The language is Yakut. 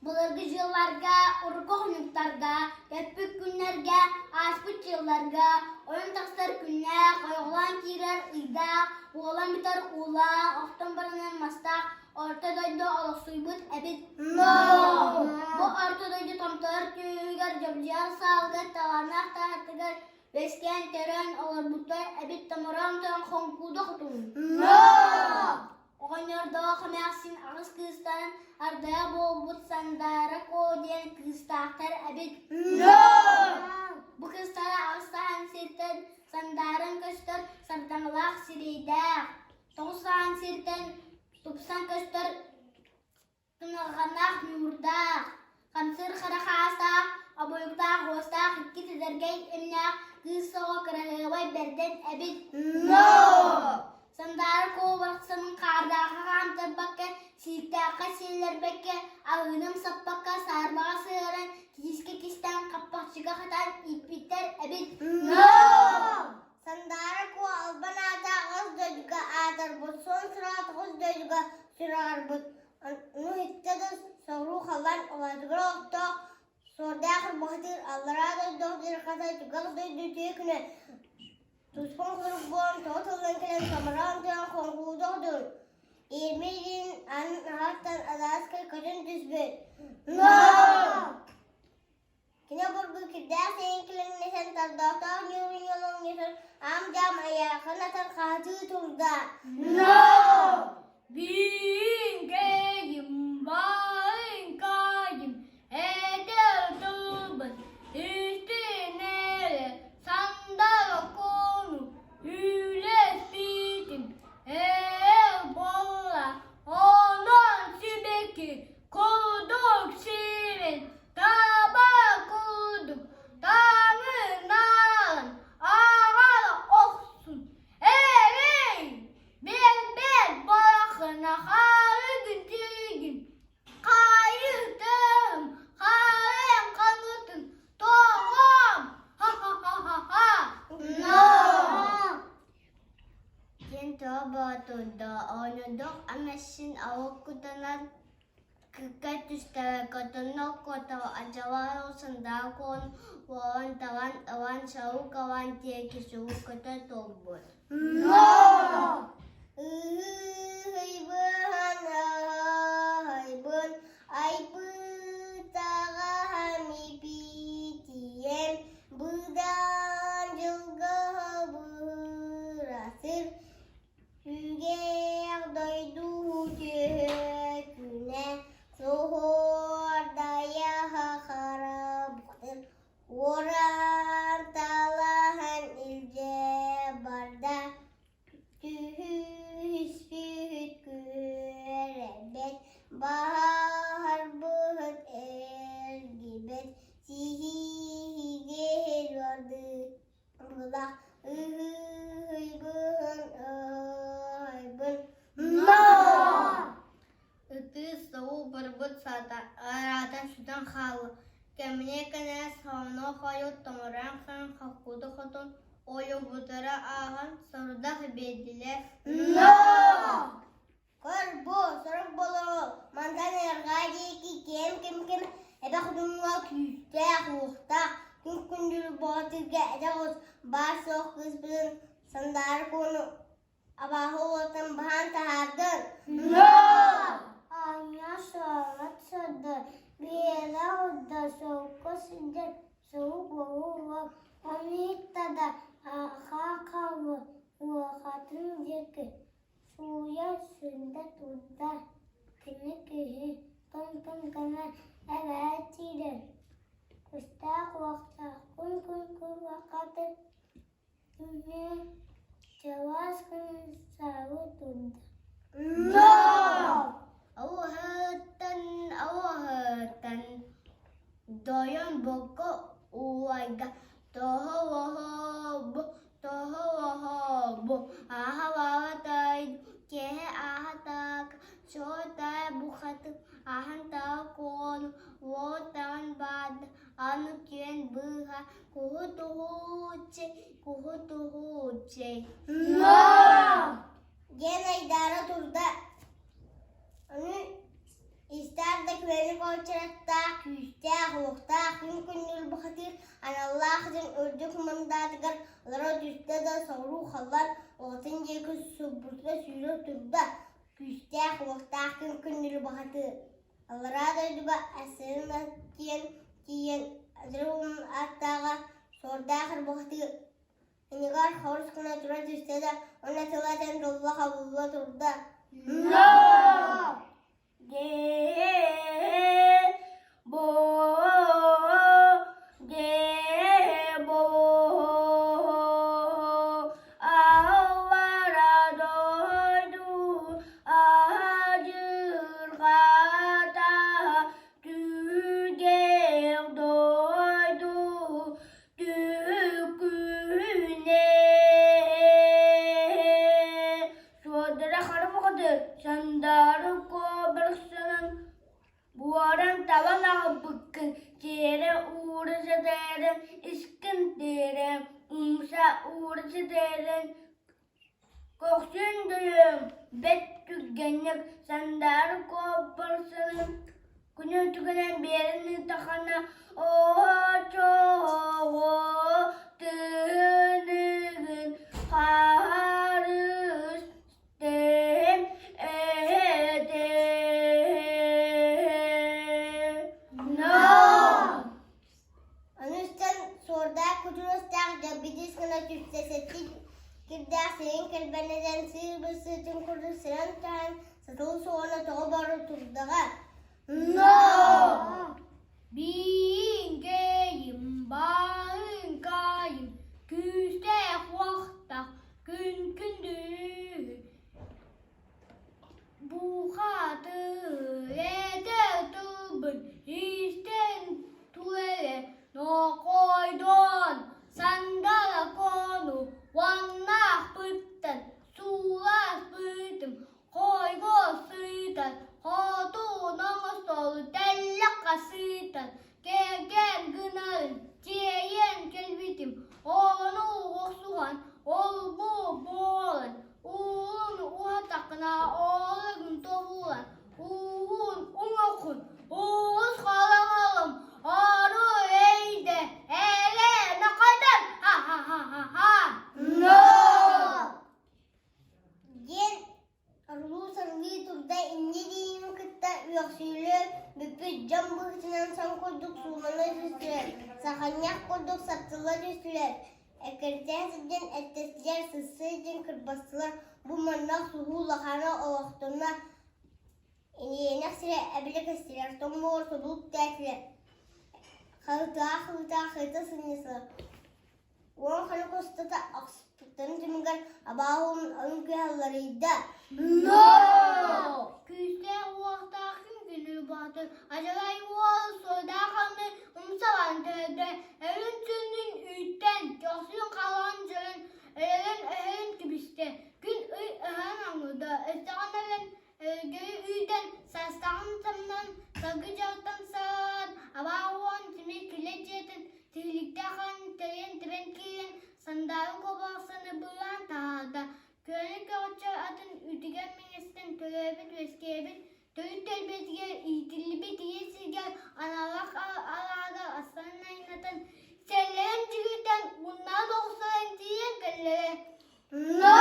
Былыргы дьылларга, урукку хонуктарга, көппүт күннэргэ, ааспыт дьылларга ойон тахсар күннээх, ойоҕолоон киирэр ыйдаах, уолан бүтэр уулаах, охтон баранар мастаах орто дойду олохсуйбут эбит. Бу орто дойду томторор түөһүгэр, дьобдьуйар саалыгар, талааннаах таһатыгар үөскээн төрөөн олорбуттар эбит томороон тойон хоҥкууда хотун. Оҕонньордоох эмээхсин аҕыс кыыстан ардайа буолбут Сандаара Куо диэн кыыстаахтар эбит. Бу кыыстара аҕыс саһаан сиртэн сандааран көстөр сардаҥалаах сирэйдээх, тоҕус саһаан сиртэн тупсан көстөр Туналҕаннаах ньуурдаах, хамсыыр хара хаастаах, обуйуктаах уостаах икки тэтэргэй имнээх кыыс оҕо кыраһыабай бэрдэн эбит. Сандаара Куо барахсанын хаардаахха хаамтарбакка, сииктээххэ сиэллэрбэккэ, аһыыным саппакка саарбаҕа сыһыаран, киискэ кистээн хаппахчыга хатаан ииппиттэр эбит. Сандаара Куо албан аата аҕыс дойдуга аатырбыт, суон сураҕа тоҕус дойдуга сураҕырбыт. Ону иһиттэ да соҕуруу халлаан алаадьыгар олохтоох суордаах ырбаҕатыыр аллараа дойду дьарҕата түгэх дойду үтүө күнэ туспан хорук буолан тоҕо тыллан кэлэн самараан туран хоҥкулдах дун Иирмэ илиин аанын аһааттан адааска көтөн түспүт. Кини обургу кирдээх сирэйин килэҥнэсэн тордоохтоох ньуурун-ньуолаҥньытын аам-дьаам айаахын атан хаһытыы турда: Бииҥкэйим, баайыҥкайым, этэр тылбын истинэрэ сандала куону үлэспитим эл буолла, онон сибэкки курдук сирин Таба курдук таҥынаан аҕал охсун, эрэй, биэрбэт бырахына харыгын тиигин, хайытым, харыам хаҥытын тоҕом, ха-ха-ха-ха-ха. Диэн тоҕо боотурда, оонньоодох эмээхсин ауыл кутанан Кыкка түстэрэ котоннох куотар адьалаах сандал куон уолан талан ылан сарук ылан диэки сурук көтө турбут. Ыһыыһыйбыһан ыһыйбын айбыытаҕаһам ипиитиэм быдан дьылга быырасыр Түгэх дойду түһүкүнэ суһуордайа харабытын уоран талаһан илдьэ барда Түһүспүт күөрэбэт баһарбыт эргибэт сиһигэ барды Былах ыһыыһыйбын ыһыйбын Ытыы соҕу барбыт араатан сүтэн хаалла. Кэмниэ кэнээс хоно хойут тоҥорон хан хоккуду хотун ойуубутара ааһан сорудах биэрдилэр. Көр бу сорук болору мантан арҕаа диэки киэм ким-ким эбэх дьоҥҥо күүстээх, уохтаах күн күндүл боотурга эдэр оҕус баар-суох кыыспытын Сандаара Куону абааһы уолтан баһаан таһаардын. Аанньа суолат сырдыр, биэрэ урда солко сылдьар сурук уолу ону иһиттэ да аахаа хаалбыт уохатын диэки Сууйа сүүрдэ турда, кини киһи тоҥ-тоҥ гына эбээ диирэ, күүстээх-уохтаах күн-күн куобаххатын чараас гына саалыы турда. Алаһыттан алаһыттан дойон бокко уайга тоһоҕоһо Тоһоҕоһо-бу ааһа-баалатай, киэһэ ааһа-таак, суо-тай бухатын ааһан-таа-куон, уо-таан баад, аны күөн быыһа, куһу-туһуу-чэй, куһу-туһуу-чэй. Диэн айдаара турда. Ону истэр да күөнүк уочараттаах, күүстээх, уохтаах күн күннүүр бухатыыр аналлаах дьон үрдүк мындаатыгар олоро түстэ да соҕуруу халлаан оҕотун диэки субурда сүүрэ турда. Күүстээх, уохтаах күн күннүүр бухатыыр Аллараа дойдуга ассыына тиийэн тиийэн адырыум ааттааҕа суордаах ырбахтыы иннигэр хорус гына тура түстэ да уонна тыла этэн долла-хабылла турда. No! Де бо де бо аллара дойду Адьырҕата түгэх дойду түкүнэ Суодара харбаҕыты сандары куобарсанан буоран талан аҕалбыккын тиэрэ уура сытыаран искин тиэрэн умса уура сытыаран Көхсүн дөйөн, бэрт түргэнник сандаара куоппарсанан күнү түгэнэн биэрэн ыыттаххына, оччоҕо тыыныгын харыстыам этэ. Ону истэн суордаах кутуруостаах дьаббидис гына түстэ сэттис кирдээх сирин кэрбэнэтэн сыыр быстыытын курдук сирэн таһан сатыл суоҕуна тоҕо бары турдаҕа. Но! Бииҥкэйим, баһыҥкайым, күүстээх уохтаах күн күндү Бухатыр этэр тылбын истэн тур эрэ, нохойдоон сандала кону уоннаахпыттан сууласпытым, хойго сытан, хотун оҥостолу тэллэх хасытан, кэргэн гынарын тиэйэн кэлбитим, ону охсуһан ол-бу буолан Уолун уһатаххына оолугун тобулан, уугун уҥуоххун, уус халаҥалым, ору эйдэ, эрэ нохойдон, ха-ха-ха-ха-ха. Но! Диэн орулуу-сарылыы турда инньэ диэни кытта үөхсүүлүү бүппүт дьон быһыытынан сон курдук суулана түстүлэр, саханньах курдук саптылла түстүлэр Эккирэтиһэ сылдьан эттэстилэр, сысса сылдьан кырбастылар, бу манна охсуһуу улахана олохтонно, ириэнэх сирэ эбилэ кэстилэр, тоҥ буор содул үктээтилэр, хаһыытаах-хаһыытаах хайыта сынньасылар. Уон хонук устата охсуспуттарын түмүгэр абааһы ойун кыыһа уларыйда. Но! Күүстээх уохтаах күн күнү баҕатын адьарай уол суодаах анны умсалаан төһөдө Өрүн сүнньүн үүттэн, көхсүн халаан дьөлөн, өлөрөн өһөрөн кэбистэ. Күн ый ыһан оҥордо, өстөҕүн өлөн, өлгөйү үүтэн, саастаҕын самнан, саргы дьалтан саалаан, абаа уон тимир килэ дьиэтин тиһиликтээх аан тэрийэн тэбэн киирэн, сандаары куобахсаны быылаан таһаарда. Күөнү көҕүччү атын үүтүгэр мэҥэстэн төрөөбүт-үөскээбит Төрүт түөлбэтигэр иитиллибит ийэ сиригэр аналлаах алааһыгар астарын айаннатан, сэллэрин дьүгүртэн ууннаан оҕустаран тиийэн кэллэрэ. Но!